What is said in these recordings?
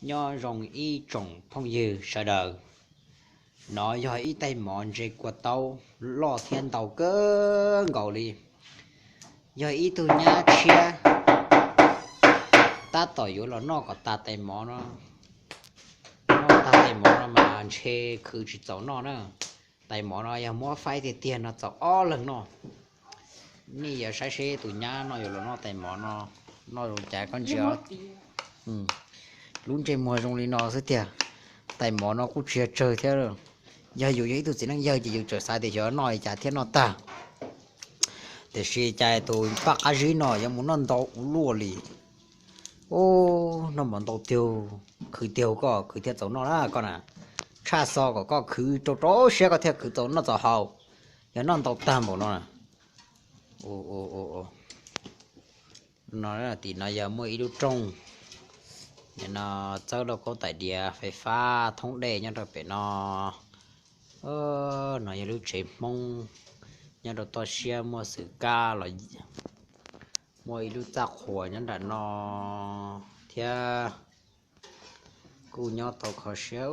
Nyob zoo ib tsoom phooj ywg sawv daws, nov yog ib tais mov ntse kua taub loj thiab ntau kawg nkaus li. Yog ib tug nyab tshiab tab tom yuav los noj kom tag tais mov no. Noj tag tais mov no mas ntshe khwv tsis txaus noj na. Tais mov no yog muab faib tiag tiag no txaus ob leeg noj. Nej yuav saib seb tus nyab no yuav los noj tais mov no, noj zoo cas koj ntsia. Lub ntsej muag zoo li no xwb tiag. Tais mov no kuj tsis yog tsawg thiab. Yog yus yog ib tug txiv neej yawg ces yus txawm xav tias xyov noj li cas thiab noj tag. Tiam sis cas tus paj qab zib no yuav mus noj ntau ua luaj li. Ub, noj mov ntau tiag, khwv tiag koj khwv thiaj txaus noj na koj na. Tshaj xo kom koj khwv rau rau siab koj thiaj khwv txaus noj txaus haus. Yog noj ntau tag npaum no na. No, tim no yog muaj ib lub rooj, no txawb lauj kaub tais diav fais fab thoob dej nyob rau pem no. No yog lub tsev Hmoob nyob rau toj siab muaj xwm kab los, muaj ib lub txaj qhua nyob nram no thiab. Kuj nyob tau kho siab,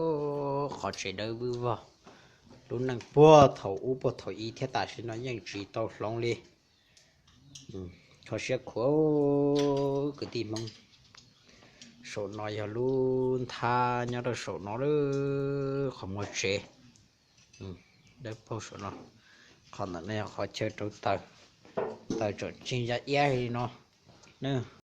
qhov tsev dawb vwj vog. Lub neej puag thaum ub puag thaum ub thiab tam sim no yeej tsis tau hloov li. Kho siab khuav kwv tij Hmoob. Saum no yog lub nthab nyob rau saum no lawm, qhov muag tsev. Dawb paug saum no. Qhov ntawm no yog qhov chaw rauv taws, taws tseem tsig ya iab li no na.